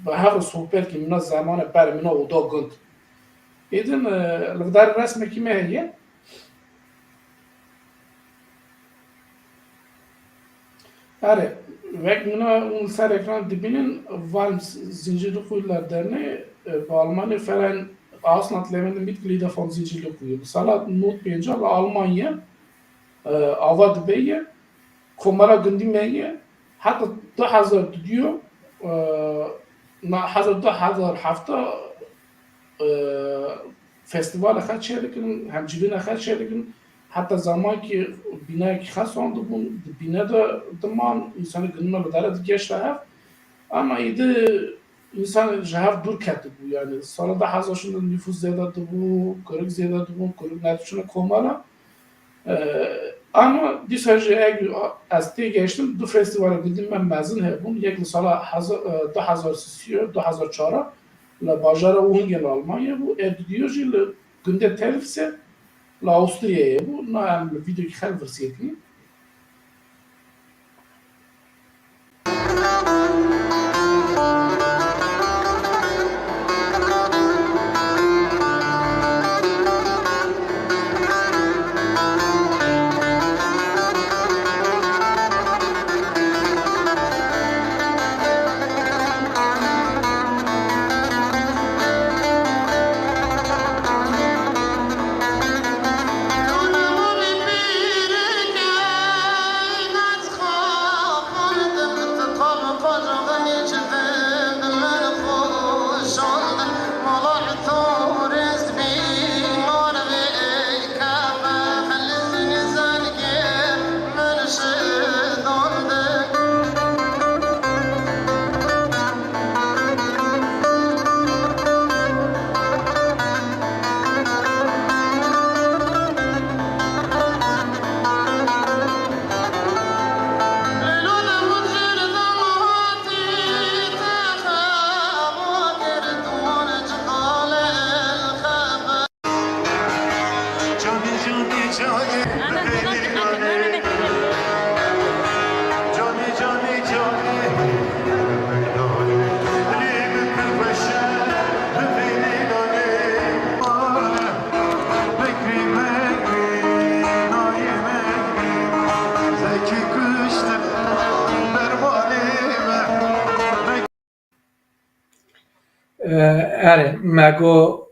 bi hev re sohbet kî, mîna zemane ber, mîna oda gund. Êdin, e, li vidarê resmekî me heye. Erê, wek mîna hûn li ser ekran dibînin, Valms Zincirlikuyu Ladernê, e, bi Almanî Verein Auslandslebende Mitglieder von Zincirlikuyu. Sala nod pênca li Almanya, e, ava dibe ye, komara gundî me ye, heta du hezar dudiyo, e, na hezar du hezar hefta, e, festîvala xwe çêdikin, hemcîvîna xwe çêdikin, heta zamankî bînayekî xwe sandibûn, di bîne de diman, însanê gundî me li dere digeşte hev. Ama îdi însan ji hev dûr ketibû. Yani sala du hezar şûnde nüfus zêde dibû, kurik zêde dibûn, kurik nediçûne komara. Ee, ama dîsa jî eg ez têgehiştim, du festîvala gundî me mezin hebûn. Yek li sala heza-, e, du hezar sisî, du hezar çar li bajara Ungê li Almanya bû. Ê dudiyo jî li gundê Telfse li Awisturyayê bû. Na em li vîdeokî xel virsiyekî. Erê, me got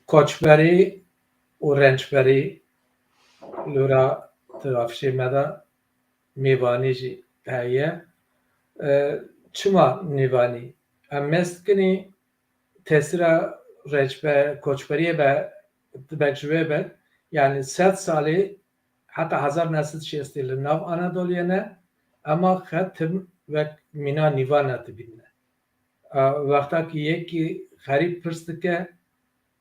koçberî û rençberî, lûra di afişê me de mêvanî jî heye. E, çima mêvanî? Em mêz dikinî tesîra rençbe-, koçberiyê be, dibe ji wê be. Yani sed salî heta hezar neh sed şêstî li nav Anadoliyê ne, ema xetim wek mîna nîvan ne dibîne. A, wexta ki yekî xerîb pirs dike,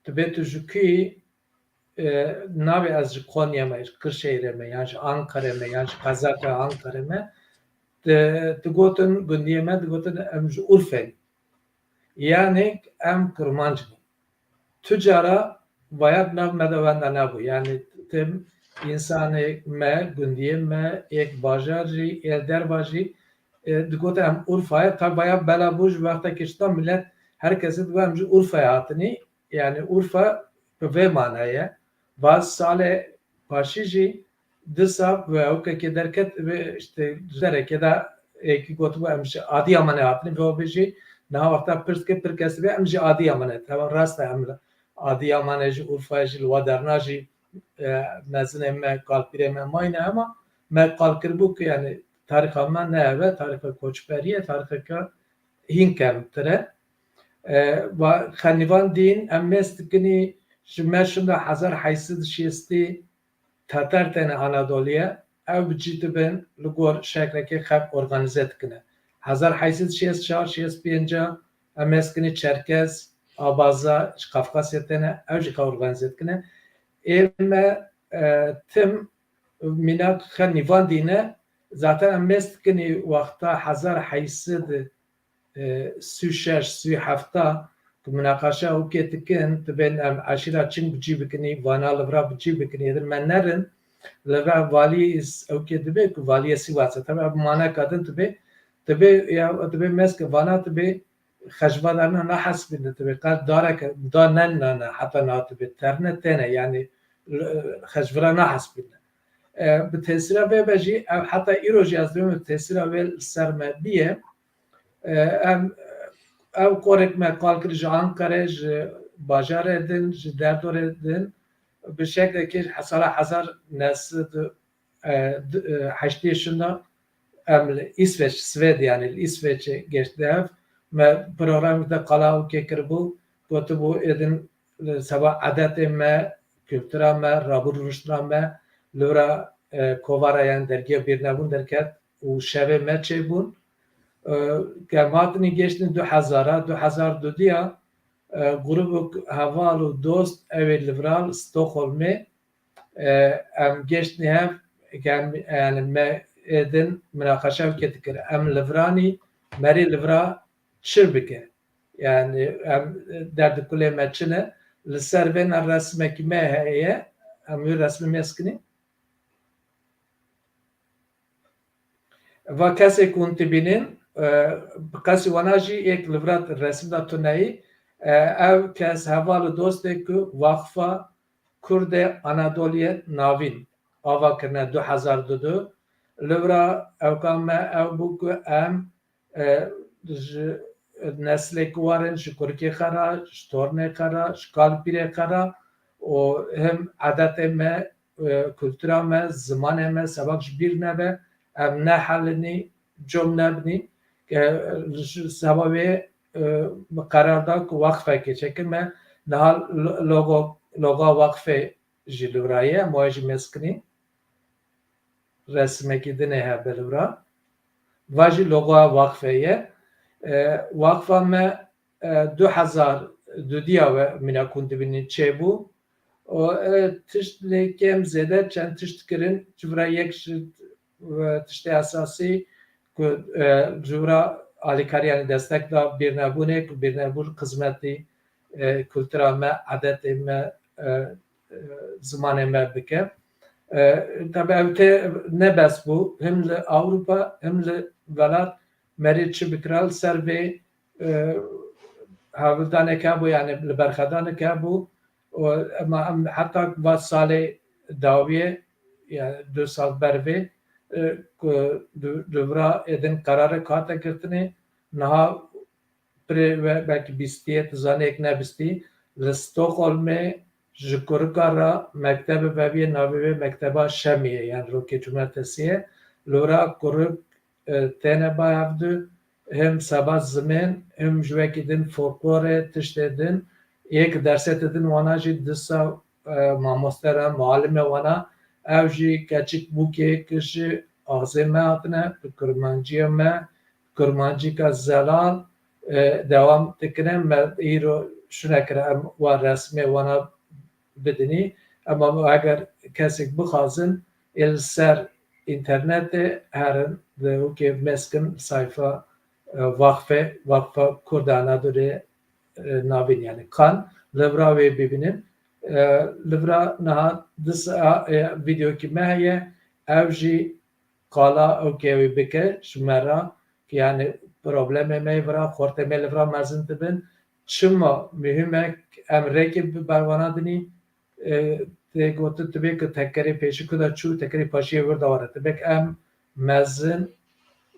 dibê tu ji kû yî, e, nabê ez ji Konya me, ji Kırşehirê me, yan ji Ankarê me, yan ji qezaka Ankarê me, di, digotin gundiyê me, digotin em ji Urfê ne. Yanî em Kurmanc ne. Tu cara vaya nav me de wenda nebû. Yani tim însanê me, gundiyê me, êk bajar jî, ê derva jî, e, digote em Urfayê, tabi vaya bela bû ji wextekî ji ta millet her kesê digot em ji Urfayê hatinî. Yani Urfa bi vê manayê. Baz salê paşî jî Disa bi ewkekê derket, bi, işte, derekê de êkî gotibû, em ji Adiyamanê hatine, vê bêjî, niha wexta pirs dike, pir kes dibê, em ji Adiyamanê. Teban rast e, em li Adiyamanê jî, Urfayê jî, li wa derna jî, e, mezinên me, kalpîrê me mayîne, ema me qal kiribû ku, yani, tarîxa me ne ev e, tarîxa koçberî ye, tarîxeke hîn kevtir e. E, va, xenîvan dîn, em mêz dikinî, ji me şinda hezar heyşt sed şêstî, Tatar têne Anadoliyê, ew bi cî dibin, li gor şekrekê xelk organîze dikine. Hezar heyşt sed şêst çar, şêst pênc, em mêz dikinî Çerkez, Abaza, ji Kafkasyê têne, ew jî xwe organîze dikine. Ê me, e, tim mînak xenîvan dîne, zaten em mêz dikinî wexta hezar heyşt sed e, sî û şeş, sî û heft ku minaqaşa ewkê dikin, dibên em eşîra çin bi cî bikinî, vana li vira bi cî bikinî, êdir me nerin, li vira valî s-, ewkê dibe ku valiyê Sîwasê, tabi ev maneka din dibe, dibe, ya, dibe mêz ke vana dibe, xecva derna nahesibîne, dibe qel dareke da nenane, heta na dibe, terne têne, yani, l-, xecvira nahesibîne. E, bi tesîra vê be jî, ev heta îro jî ez dibêm bi tesîra wê li ser me biye. E, em, ev korek me qal kir ji Ankarê, ji bajarê din, ji derdorê din, bi şeklekî hesala hezar neh sed e, d-, e, heştê şûnda em li Îsveç, Swêd, yanî li Îsveçê geştine hev. Me programê de qala wekê kiribû, gotibû, êdin, e, seba edetê me, kultura me, rabûrûştina me, li wira, e, kovara, yanî dergiya bîrnebûn derket û şevê me çêbûn. E, ke em hatinî geştin du hezar a, du hezar dudiya, e, grûbek heval û dost ew ê li vira li Stockholmê, e, em geştnî hev, em, yanî me êdin minaqeşe wekê dikir. Em li viranî merî li vira çi bike? Yanî em, e, derdikulê me çi ne? Li ser vêna resmekî me heye, em wî resmî mêz kinî. Va kesê ku hûn dibînin, e, bi qesî wana jî yek li vira resim de tuneyî, e, ew kes heval û dostê ku Waqfa Kurdê Anadoliyê Navîn ava kirine du hezar dudu. Li vira ewka me ew bû ku em, e, ji neslê ku warin, ji kurikê xwe re, ji tornê xwe re, ji kalpîrê xwe re û him edetê me, e, kultura me, zimanê me sebak ji bîr nebe, em nehelinî, com nebinî. Ke ji seba wê, e, bi qerar da ku waqfekê çêkin. Me niha lo-, logo, loga waqfê jî li vira ye, em wê jî mêz kinî. Resimekî dinê hebe li vira. Va jî logoya waqfê ye. E, waqfa me, e, du hezar dudiya we mîna ku hûn dibînin çêbû. Û, e, tişt lê kêm zêde çend tişt kirin, ji vira yek ji, e, tiştê esasî ku, e, ji vira alîkarî, yanî destek da bîrnebûnê, ku bîrnebûn xizmetî, e, kultura me, edetê me, e, e, zimanê me bike. E, tabi ev tê ne bes bû, him li Ewropa, him li welat merî çi bikira li ser vê, e, hewldaneke hebû, yanî li berxwedaneke hebû. Û ema em heta va salê dawiyê, yanî du sal ber vê, e, ku du, du vira êdin qerarek hate girtinê, niha pirê we belkî bîstiyê, tu zanî yek ne bîstî, li Stockholmê ji kurika re mektebe vebiyê, navê wê mekteba Şemiyê, yanî rokê cumartesiyê. Li wira kurik, e, têne ba hevdu, him seba zimên, him ji wekî din folklorê, tiştê din, yek dersê din wana jî disa, e, mamoste re, muallimê wana, ew jî keçik bûkê ki ji axzê me hatine, bi kurmanciya me, kurmancîka zelal, e, dewam dikine. Me îro şûne kire em wa resmê wana bidinî. Ema eger kesek bixwazin, ê li ser înternetê herin, di wikê mêz kin sayfa, e, Waqfê, Waqfa Kurda Anadolê, e, Navîn, yanî kan li vira wê bibînin. E, li vira niha di sa-, e, vîdeokî me heye, ew jî qala ew kewî bike ji me re, ki yanî problemê me vira, xortê me li vira mezin dibin. Çima muhîm e em rêkê bi berwana dinî, e, tê gotin, tu bê ku tekerê pêşî ku de çû, tekerê paşiyê wir de were. Tu bê em mezin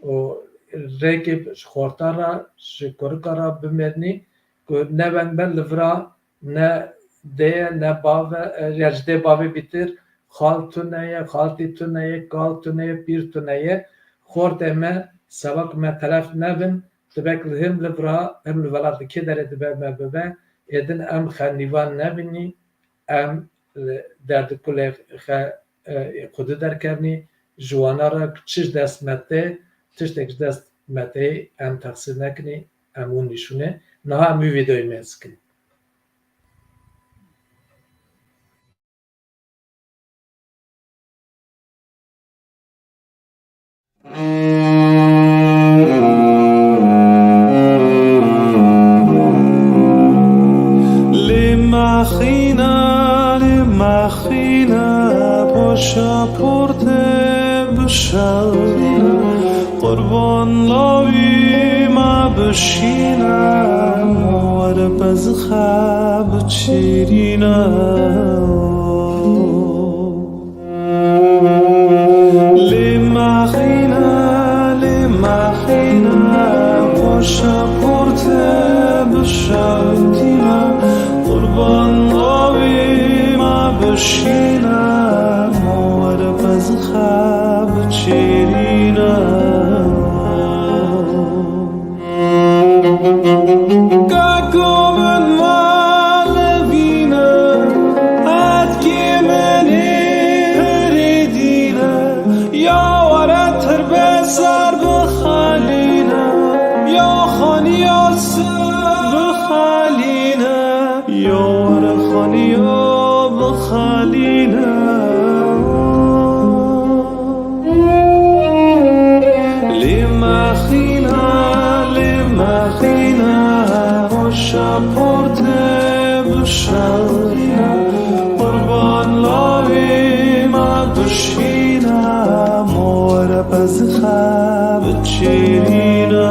û rêkê ji xorta re, ji kurika re bimêrnî, ku ne weng be li vira ne dê ye, ne bav e, e, ya ji dê bavê bîtir, xal tune ye, xaltî tune ye, kal tune ye, pîr tune ye. Xortê me, seba ku me telef nebin, dibek li him li vira, him li welat li kê derê dibe me bibe, êdin em xenîvan nebinî, em li derdikulê xe, e, xwedî derkevnî, ji wana re çi ji dest me tê, tiştek ji dest me tê, em texsîr nekinî, em hûn nîşûnê. Niha em wî vîdeoyê mêz kin. Lê maxîna, lê maxîna, paşaportê bişewîna. Qurban lawî ma bişîna, were bezxa biçêrîna. Lê maxîna, lê maxîna, paşaportê bişewîna. Şîna, mor bezxa biçêrîna. Kako min malevîne, etkê min ê herê dîne, ya were tirbe ser bixalîne, ya xaniya ser bixalîne, ya were xaniya bixalîne. Lê mexîna, lê mexîna, paşaportê bişewîna, qurban lawê me bişîna, mor bezxa biçêrîna.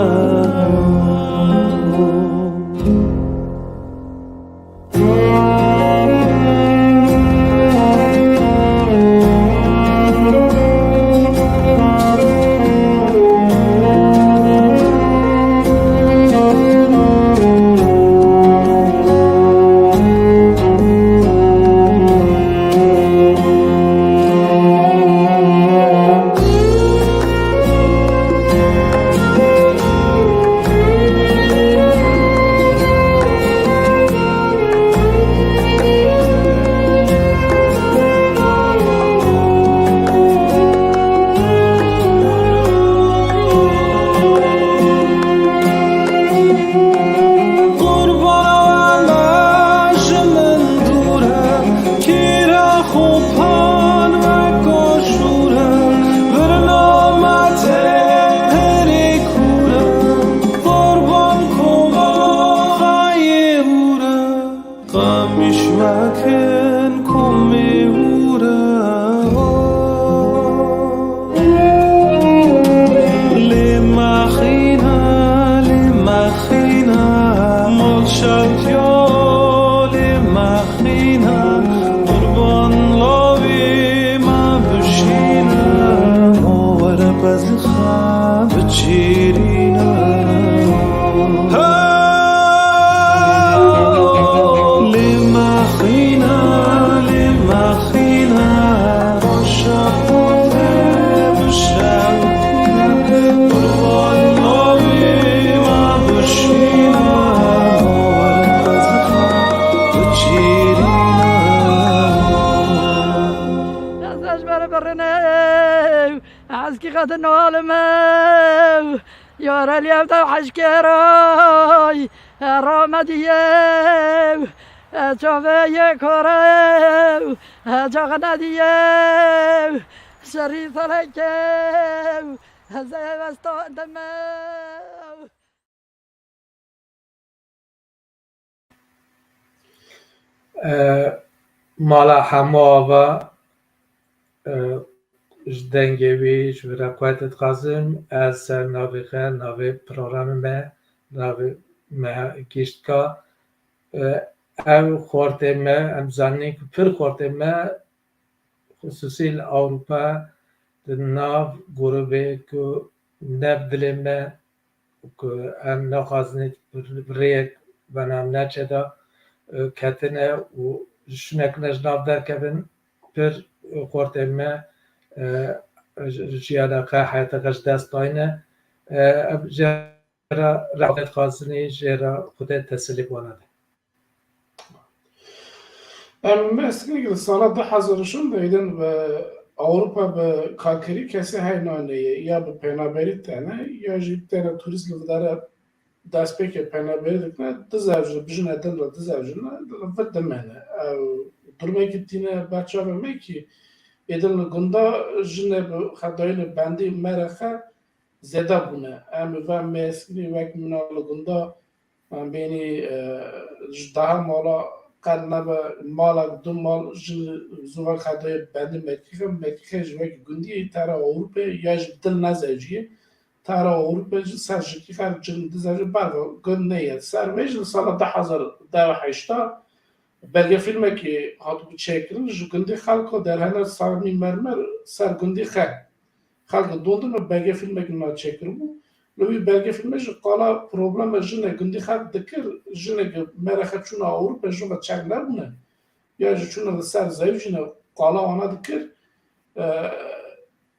Qurbana wele ji min dûr e, kêra xwe pan weko şûr e, birna me tê herê kûr e, qurban koma xayê hûr e. Qamîş mekin komê hûr e. Lê mexîne, lê mexîne, mal şewtiya lê mexîne, qurban lawê me bişîne, ma were bezxa biçêrîne. Lê mexîne, lê mexîne, paşaportê bişewîne, qurban lawê me bişîne, biçêrîne. Dest ji ber birine, eskî xedin alime. Yare liyevde hişkeray, ramediye, çaveye kore, caxnediye, şerî seleke, zevesta deme. E, mala hemû ava, e, ji dengê wî ji vir re quwet dixwazim. Ez ser navê xwe, navê programê me, navê me giştka. E, ev xortê me, em zanîn ku pir xortê me, xisûsî li Ewropa, di nav grûbê ku ne bi dilê me, ku em naxwazin bi rêyek venan neçe de, e, ketine û ji şûnek ne ji nav derkevin, pir xortê me, e, ji, jiyana xwe, heyata xwe ji dest dayine. E, em jê re rehmet xwazinî, jê re Xwedê teselî bi wana de. Em meskînî li sala du hezar û şeş de êdin bi Ewropa bi karkerî kesê hey naneye, ya bi penaberî tene, ya jî têne turîst li vidare destpêkê penaberî dikine, dizevjine, bijine din re dizevjine, li vir dimene. Ew durumekî tîne ber çavê me kî êdin li gunda jine bi xedayînê bendî merexe zêde bûne. Em ê ve meskînî wek mina li gunda Em bênî, e, ji deha mala qet nebe malek du mal jin zû ve xedayê bendî mekîxe, mekîxe ji wekî gundî tera Ewropê ya jî bi dil nezewciyê, tera Ewropê ji ser jikî xer cin dizewcî berve gund neye. Ser vê jî li sala du hezar dew heşta belgefîlmekî hatibû çêkirin ji gundî xelko derhener Samî Mermer ser gundî xe. Xelk dondin û belgefîlmekî na çêkiribû. Li wî belgefîlmê jî qala problema jinê gundî xelk dikir, jinê ki merexe çûna Ewropa ji ve çek nebûne. ya jî çûne li ser zewicîne qala wana dikir. E,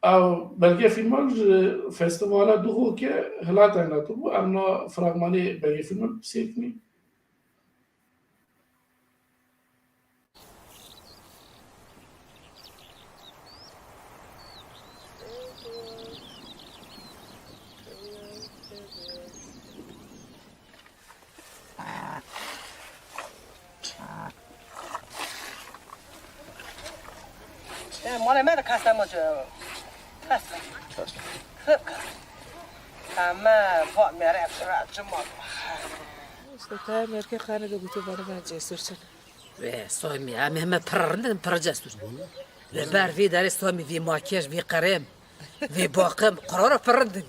ew belgefîlman ji festîvala Duhokê hilatê hatibû, em na fragmanê belgefîlman bi sêr kinî. Ê, malê me de kasta maço. Kasta. Kasta. Hep kasta. Ama bak mere kura cuma. İşte tayem erkek hanede götü bana ben cesur çın. Ve Somi, em heme pir rind in, pir cesur. Ve ber vî derê Somi, vî makyaj, vî krem, vî bakım, qurara pir rind in.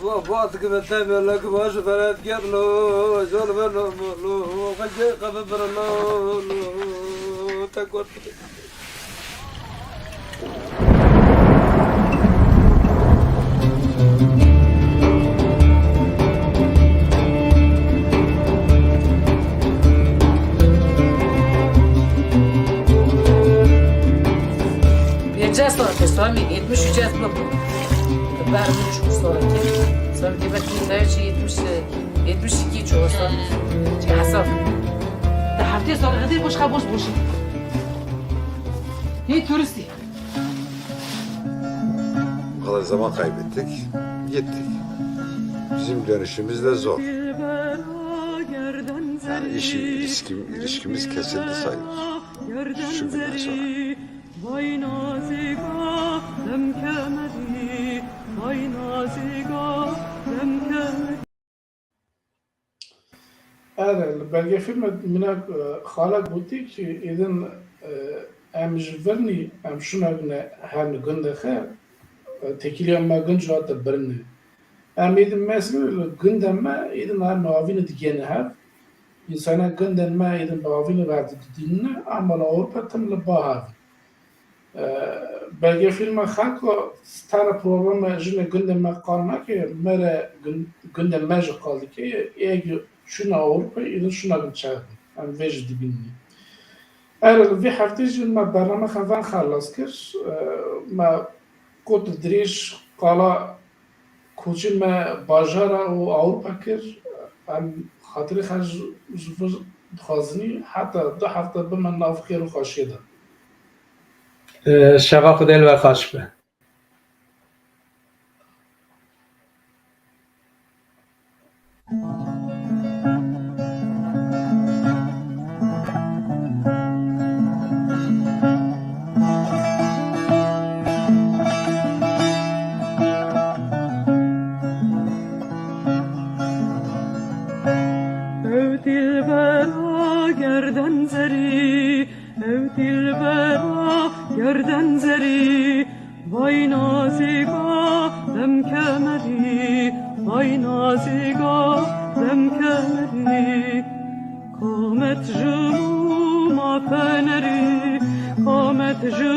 Va, va, dikime demê, la, ki baş, feret gel, lo, jol, ver, lo, lo, lo, xecê, qebe, bir, lo, lo, te got. Pêncî sor ke Samî, yetmiş üç ez bûm. Ber min çû sor ke. Sor ke belkî ne çi yetmiş, yetmiş iki çû sor. Çi hesab. Di heftê sor xedê boş xa boş boş. Hê turistî. Bu kadar zaman kaybettik, gittik. Bizim dönüşümüz de zor. Yani iş ilişkim-, ilişkimiz kesildi sayılır. Şu günden sonra. Ere, li belgefîlme mînak, e, xala gotî ki, êdin, e, em ji vir nî, em şûna gine her ni gundexe, e, têkiliya me gunc hate birine. Em êdin mesela li gundê me, êdin her navîne digihene hev. Însana gundên me êdin bi avîne ve didînine, ama li Ewropa tim li ba hev. E, belgefîlma xelka tane problema jinê gundê me qal nake, mere gun-, gundê me jî qal dike, ê çûna Ewropa, êdin şûna gund çax bin. Em vê jî dibînin. Ere li vê heftê jî me bername xevan xelas kir. E, me got dirêj qala koçê me bajara û Ewropa kir. Em xatirê xwe ji, ji vir dixwazinî, heta du hefte bimin nav xêr û xweşiyê de. Ee, şeva Xwedê li we xweş be. Ew dilbera gerden zerî, ew dilbera gerden zerî, vay nazîka dem kemerî, vay nazîka dem kemerî. Qamet ji ma fenerî, qamet ji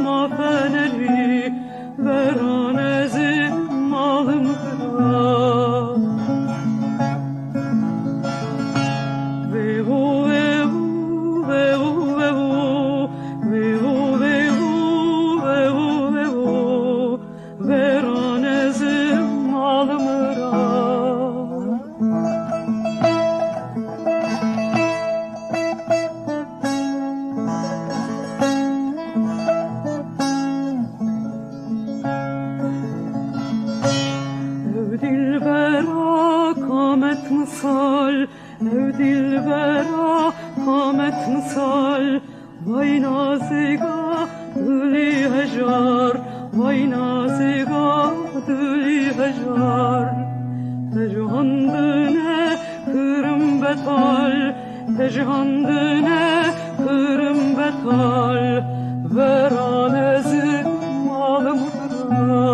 ma fenerî, veran ez ê malim xira. Vêvo, vêvo, vêvo, vêvo, vêvo, vêvo, vêvo, vêvo, vêvo, veran ez ê malim ra. Ew dilbera qamet misal, ew dilbera qamet misal, vay nazîka dilî hejar, vay nazîka dilî hejar. Te ji handine kirim betal, te ji handine kirim betal, veran ez ê malim xira.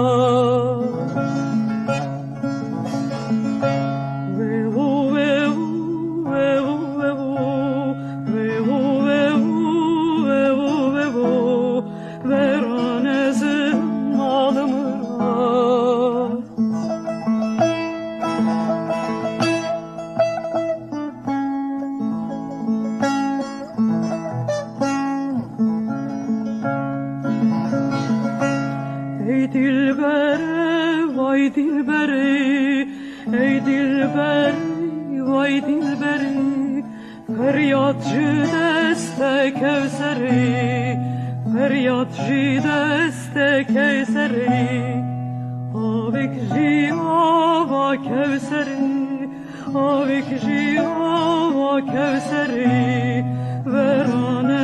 Vêvo, vêvo, vêvo, vêvo, vêvo, vêvo. Feryat ji destê Kewserê, feryat ji destê Kewserê. Avik ji ava Kewserê, avik ji ava Kewserê. Veran